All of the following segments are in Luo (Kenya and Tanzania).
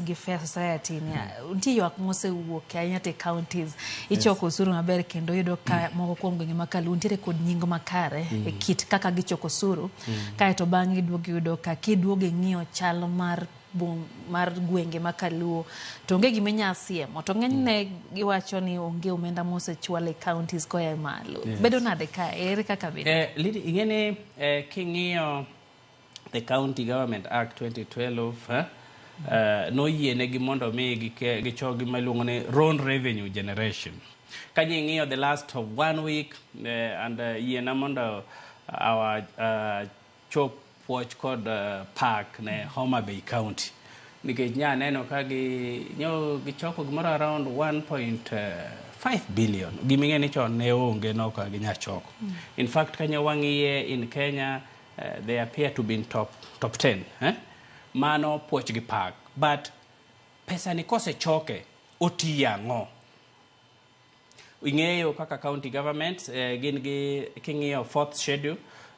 gi fair society ni, nitie ywak mosewuok ahinya te counties. Ichoko osuru maber kendo iyudo ka moko kuom gwenge ma Kaluo nitiere kod nying makare e kit kaka gichoko osuru. Kaeto bang'e iduogo iyudo ka kiduogo ing'iyo chal mar bom mar gwenge ma Kaluo to onge gima inya siemo to ng'enyne giwacho ni onge omenda mosechwal e counties koa e malo. Bedo nade ka ere kaka bedo? Lidi, ing'e ni king'iyo the County Government Act 2012, noyienegi mondo mi gichok gima iluongo ni own revenue generation. Ka ji ng'iyo the last of one week, and yiena mondo our chop puoch kod pak ne Homa Bay County nikech nya neno ka gi nyo gichoko gimoro around 1.5 billion, giming'e ni chon ne onge nok ginya choko. In fact, kanyo wang'iye in Kenya, they appear to be in top 10, eh? Mano puoch gi pak, but pesa ni kosechoke otiyo ang'o? Ing'eyo kaka county governments, gin gi, king'iyo fourth schedule,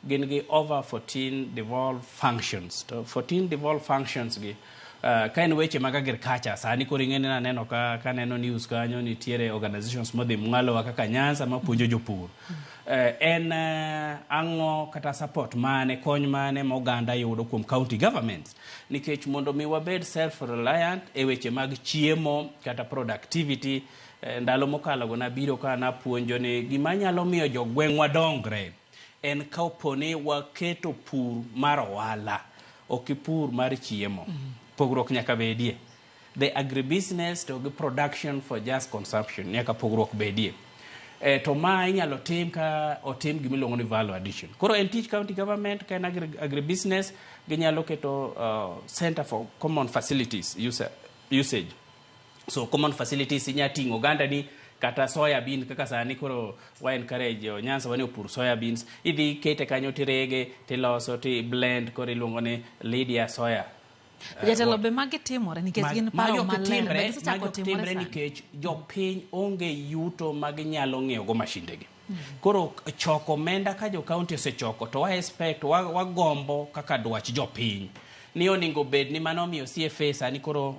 gin gi over 14 devolved functions. To 14 devolved functions gi, ka en weche mag agriculture, sani koro ing'e ni naneno ka kaneno news kanyo nitiere organizations modhi mwalowa kaka Nyanza mapuonjo jopur. En ang'o kata support mane, kony mane ma oganda yudo kuom county governments? Nikech mondo mi wabed self reliant e weche mag chiemo kata productivity, ndalo mokalo go nabiro ka napuonjo ni gima nyalo miyo jogweng'wa dongre en kapo ni waketo pur mar ohala, ok pur mar chiemo. Pogruok nyaka bedie. The agribusiness to gi production for just consumption, nyaka pogruok bedie. To ma inyalo tim ka otim gimiluongo ni value addition. Koro en tich county government ka en agribusiness, ginyalo keto center for common facilities usage. So common facilities, inya ting'o oganda ni kata soya bean, kaka sani koro wa encourage jo Nyanza wani opur soya beans, idhi kete kanyo tirege, tiloso, ti blend, koro iluongo ni Lydia soya. Jatelo, be magi timore nikech gin Magi paro ok maler timre, be gisechako magi ok timore timre sani? Nikech jopiny onge yuto ma ginyalo ng'iewo mashindegi. Koro choko omenda ka jo county osechoko to wa expect, wagombo kaka dwach jopiny ni onego bed ni mano omiyo CFA sani koro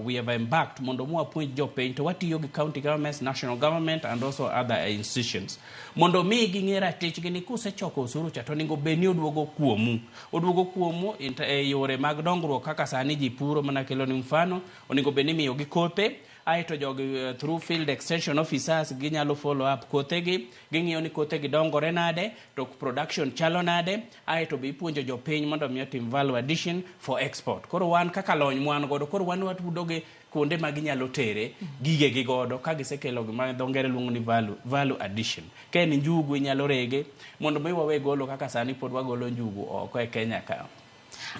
we have embarked mondo mu wapuonj jopiny, to watiyo gi county governments, national government and also other institutions mondo mi ging'e ratichgi ni kusechoko osuru cha to onego bed ni oduogo kuomu, oduogo kuomu e yore mag dongruok. Kaka sani ji puro, mana kelo ni mfano, onego bed ni imiyogi kothe, aeto jogi, through field extension officers, ginyalo follow up kothegi, ging'iyo ni kothegi dongore nade to production chalo nade, aeto be ipuonjo jopiny mondo mi otim value addition for export. Koro wan kaka lony mwan godo, koro wan watudo gi kuonde ma ginyalo tere gigegi godo ka gisekelo gima dho ngere luongo ni value addition. Ka en njugu, inyalo rege mondo mi wawe golo kaka sani pod wagolo njugu oko e Kenya ka.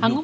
Ang'o?